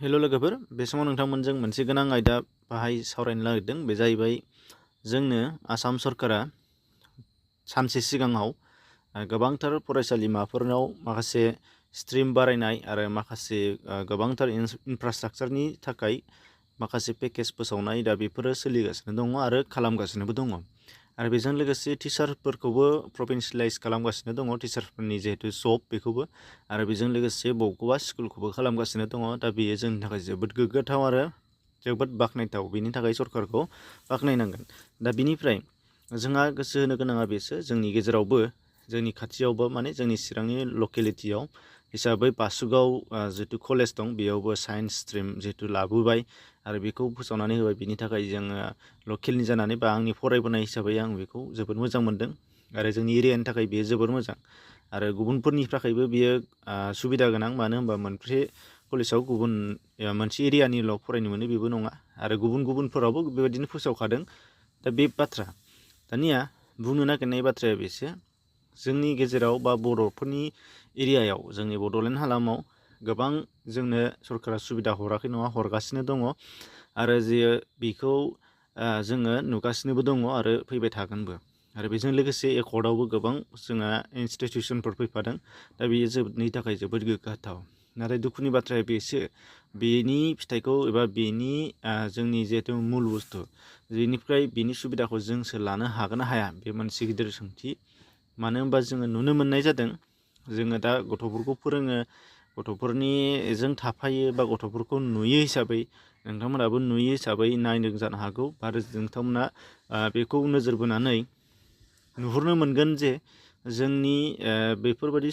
हेल' लोगोफोर, बे समाव नोंथांमोनजों मोनसे गोनां आयदा बाहाय सावरायनो नागिरदों। बे जाहैबाय जोंनो आसाम सरकारा सानसे सिगाङाव गोबांथार फरायसालिमाफोराव माखासे स्ट्रिम बारायनाय आरो माखासे गोबांथार इनफ्रास्ट्राक्चारनि थाखाय माखासे पेकेज फोसावनाय दा बेफोरो सोलिगासिनो दङ आरो खालामगासिनोबो दङ। आरो बेजों लोगोसे टिचारफोरखौबो प्रभिन्सियेलाइज खालामगासिनो दङ, टिचारफोरनि जिहेतु जब बेखौबो। आरो बेजों लोगोसे बबेखौबा स्कुलखौबो खालामगासिनो दङ। दा बेयो जोंनि थाखाय जोबोद गोग्गाथाव आरो जोबोद बाख्नायथाव। बेनि थाखाय सरकारखौ बाख्नायनांगोन। दा बिनिफ्राय जोंहा गोसो होनो गोनाङा बेसो, जोंनि गेजेरावबो जोंनि खाथियावबो माने जोंनि चिरांनि लकेलिटियाव हिसाबै बासुगाव जितु कलेज दं, बेयावबो साइन्स स्ट्रिम जिहेतु लाबोबाय आरो बेखौ फोसावनानै होबाय। बिनि थाखाय जोङो लकेलनि जानानै बा आंनि फरायबोनाय हिसाबै आं बेखौ जोबोद मोजां मोनदों आरो जोंनि एरियानि थाखाय बेयो जोबोर मोजां। आरो गुबुनफोरनि थाखायबो बियो सुबिदा गोनां, मानो होनबा मोनसे कलेजाव गुबुन मोनसे एरियानिल' फरायनो मोनो बेबो नङा, आरो गुबुनफोरावबो बेबायदिनो फोसावखादों। दा बे बाथ्रा दानिया बुंनो नागिरनाय बाथ्राया बेसो, जोंनि गेजेराव बा बर'फोरनि एरियायाव, जोंनि बड'लेण्ड हालामाव गोबां जोंनो सरकारा सुबिदा हराखै नङा, हरगासिनो दङ। आरो जे बेखौ जोङो नुगासिनोबो दङ आरो फैबाय थागोनबो। आरो बेजों लोगोसे एकर्डआवबो गोबां जोंहा इनस्टिटिउसनफोर फैफादों। दा बेयो जोंनि थाखाय जोबोद गोग्गाथाव। नाथाय दुखुनि बाथ्राया बेसो, बेनि फिथाइखौ एबा बेनि जोंनि जिहेतु मुल बुस्थु, बेनिफ्राय बेनि सुबिदाखौ जोंसो लानो हागोन ना हाया, बे मोनसे गिदिर सोंथि। मानो होनबा जोङो नुनो मोननाय जादों, जोङो दा गथ'फोरखौ फोरोङो, गथ'फोरनिजों थाफायो बा गथ'फोरखौ नुयो हिसाबै, नोंथांमोनाबो नुयो हिसाबै नायदों जानो हागौ। आरो नोंथांमोना बेखौ नोजोर बोनानै नुहुरनो मोनगोन जे जोंनि बेफोरबायदि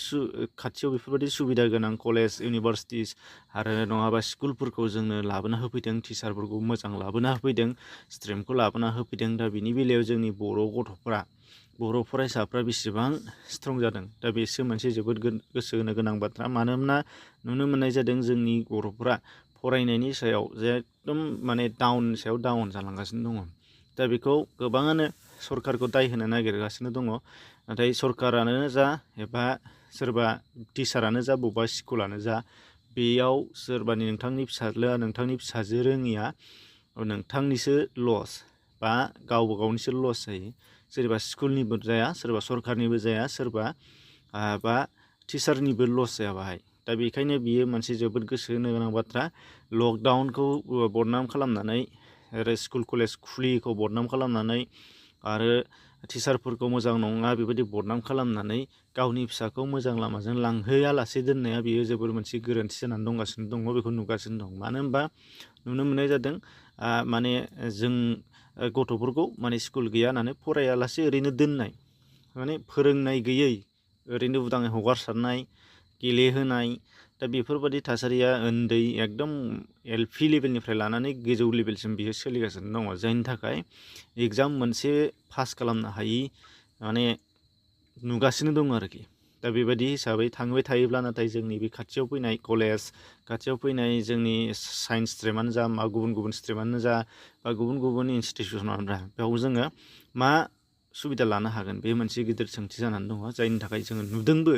खाथियाव बेफोरबायदि सुबिदा गोनां कलेज, इउनिभारसिटिस आरो नङाबा स्कुलफोरखौ जोंनो लाबोना होफैदों, टिचारफोरखौ मोजां लाबोना होफैदों, स्ट्रिमखौ लाबोना होफैदों। दा बिनि बेलायाव जोंनि बर' गथ'फ्रा, बर' फरायसाफ्रा बेसेबां स्ट्रं जादों, दा बेसो मोनसे जोबोद गोसो होनो गोनां बाथ्रा। मानोना नुनो मोननाय जादों जोंनि बर'फ्रा फरायनायनि सायाव जे एकदम माने डाउन सायाव डाउन जालांगासिनो दङ। दा बेखौ गोबाङानो सरकारखौ दाय होनो नागिरगासिनो दङ। नाथाय सरकारानो जा एबा सोरबा टिचारानो जा, बबेबा स्कुलानो जा, बेयाव सोरबानि नोंथांनि फिसाज्ला, नोंथांनि फिसाजो रोङिया नोंथांनिसो लस बा गावबा गावनिसो लस जायो। सोरबा स्कुलनिबो जाया, सोरबा सरकारनिबो जाया, सोरबा बा टिचारनिबो लस जाया बाहाय। दा बेखायनो बियो मोनसे जोबोद गोसो होनो गोनां बाथ्रा। लकडाउनखौ बदनाम खालामनानै आरो स्कुल कलेज खुलियैखौ बदनाम खालामनानै आरो टिचारफोरखौ मोजां नङा बेबायदि बदनाम खालामनानै गावनि फिसाखौ मोजां लामाजों लांहोयालासे दोननाया बेयो जोबोर मोनसे गोरोन्थि जानानै दंगासिनो दङ। बेखौ नुगासिनो दं। मानो होनबा नुनो मोननाय जादों माने जों गथ'फोरखौ माने स्कुल गैया होननानै फरायालासे ओरैनो दोननाय, माने फोरोंनाय गैयै, ओरैनो उदाङै हगारसारनाय, गेलेहोनाय। दा बेफोरबायदि थासारिया उन्दै एकदम एलपि लेभेलनिफ्राय लानानै गोजौ लेभेलसिम बियो सोलिगासिनो दङ, जायनि थाखाय एग्जाम मोनसे पास खालामनो हायि माने नुगासिनो दङ आरोखि। दा बेबायदि हिसाबै थांबाय थायोब्ला, नाथाय जोंनि बे खाथियाव फैनाय कलेज, खाथियाव फैनाय जोंनि साइन्स स्ट्रिमानो जा, मा गुबुन गुबुन स्ट्रिमानो जा, बा गुबुन गुबुन इनस्टिटिउसनानो जा, बेयाव जोङो मा सुबिदा लानो हागोन, बे मोनसे गिदिर सोंथि जानानै दङ। जायनि थाखाय जोङो नुदोंबो,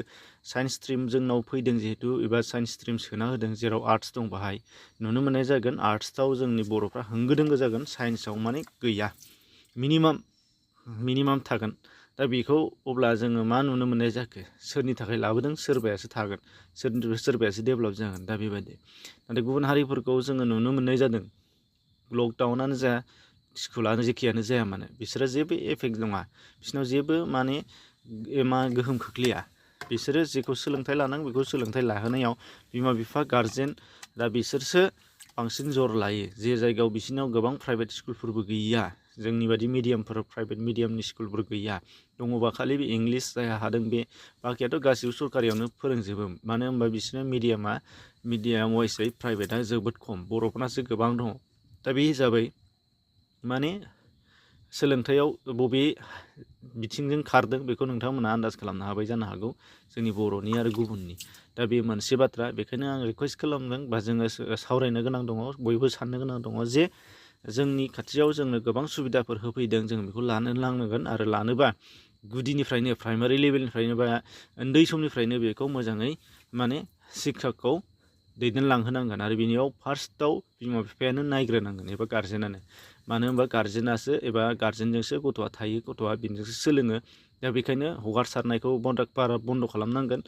साइन्स स्ट्रिम जोंनाव फैदों जिहेतु, एबा साइन्स स्ट्रिम सोना होदों जेराव आर्ट्स दं, बाहाय नुनो मोननाय जागोन आर्ट्सआव जोंनि बर'फ्रा होंगो दोंगो जागोन, साइन्सआव माने गैया, मिनिमाम थागोन। दा बेखौ अब्ला जोङो मा नुनो मोननाय जाखो, सोरनि थाखाय लाबोदों, सोरबायासो थागोन, सोरबायासो डेभेलप जागोन। दा बेबायदि नाथाय गुबुन हारिफोरखौ जोङो नुनो मोननाय जादों, लकडाउनानो जा, स्कुलानो जेखियानो जाया मानो, बिसोरो जेबो एफेक्ट नङा, बिसोरनाव जेबो माने गोहोम खोख्लैया। बिसोरो जेखौ सोलोंथाइ लानांगौ बेखौ सोलोंथाइ लाहोनायाव बिमा बिफा, गारजेन, दा बिसोरसो बांसिन जर लायो। जे जायगायाव बिसोरनाव गोबां प्राइभेट स्कुलफोरबो गैया, जोंनि बादि मिडियामफोर, प्राइभेट मिडियामनि स्कुलफोर गैया, दङबा खालि बे इंलिस जायहा हादों बे, बाखियाथ' गासिबो सरकारियावनो फोरोंजोबो। मानो होनबा बिसोरना मिडियाम वाइसै प्राइभेटआ जोबोद खम, बर'फोरनासो गोबां दङ। दा बे हिसाबै माने सोलोंथायाव बबे बिथिंजों खारदों बेखौ नोंथांमोना आन्दाज खालामनो हाबाय जानो हागौ, जोंनि बर'नि आरो गुबुननि। दा बे मोनसे बाथ्रा। बेखायनो आं रिकुवेस्ट खालामदों, बा जोङो सावरायनो गोनां दङ, बयबो साननो गोनां दङ, जे जोंनि खाथियाव जोंनो गोबां सुबिदाफोर होफैदों, जों बेखौ लानो नांगोन। आरो लानोबा गुदिनिफ्रायनो, प्राइमारि लेभेलनिफ्रायनो बा उन्दै समनिफ्रायनो बेखौ मोजाङै माने शिक्षाखौ दैदेनलांहोनांगोन आरो बिनियाव फार्स्टआव बिमा बिफायानो नायग्रोनांगोन एबा गारजेनानो। मानो होनबा गारजेनासो एबा गारजेनजोंसो गथ'आ थायो, गथ'आ बिजोंसो सोलोङो। दा बेखायनो हगारसारनायखौ बारा बन्द' खालामनांगोन,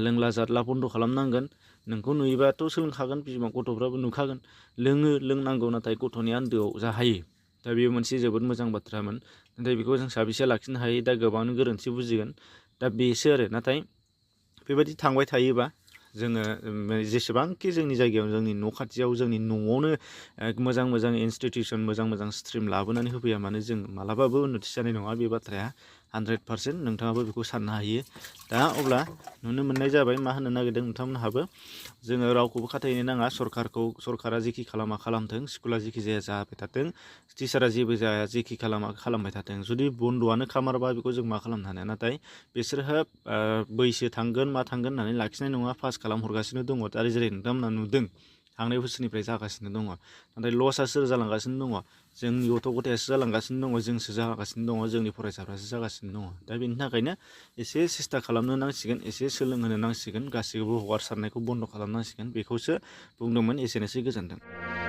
लोंला जारला बन्द' खालामनांगोन। नोंखौ नुयोबाथ' सोलोंखागोन, बिमा गथ'फ्राबो नुखागोन। लोंनांगौ, नाथाय गथ'नि आन्दोआव जा हायो। दा बेयो मोनसे जोबोद मोजां बाथ्रामोन। नाथाय बेखौ जों साबेसे लाखिनो हायो, दा गोबाङानो गोरोन्थि बुजिगोन। दा बेसो आरो। नाथाय बेबायदि थांबाय थायोबा जोङो जेसेबांखि जोंनि जायगायाव, जोंनि न' खाथियाव, जोंनि न'आवनो मोजां मोजां इनस्टिटिउसन, मोजां मोजां स्ट्रिम लाबोनानै होफैया मानो, जों मालाबाबो उन्नति जानाय नङा। बे बाथ्राया 100% नोंथाङाबो बेखौ साननो हायो। दा अब्ला नुनो मोननाय जाबाय, मा होनो नागिरदों नोंथांमोनहाबो, जोङो रावखौबो खाथायनो नाङा। सरकारा जेखि खालामथों, स्कुला जेखि जाया जाबाय थाथों, टिचारा जेबो जाया जेखि खालामबाय थाथों। जुदि बन्द'आनो खामारबा बेखौ जों मा खालामनो हानो। नाथाय बिसोरहा बैसो थांगोन मा थांगोन होननानै लाखिनाय नङा, पास खालामहरगासिनो दङ। आरो जेरै नोंथांमोना नुदों, थांनाय बोसोरनिफ्राय जागासिनो दङ। नाथाय लसआ सोर जालांगासिनो दङ? जोंनि गथ' गथायासो जालांगासिनो दङ, जोंसो जागासिनो दङ, जोंनि फरायसाफ्रासो जागासिनो दङ। दा बेनि थाखायनो एसे सेस्था खालामनो नांसिगोन, एसे सोलोंहोनो नांसिगोन, गासैखौबो हगारसारनायखौ बन्द' खालामनांसिगोन। बेखौसो बुंदोंमोन। एसेनोसै, गोजोन्थों।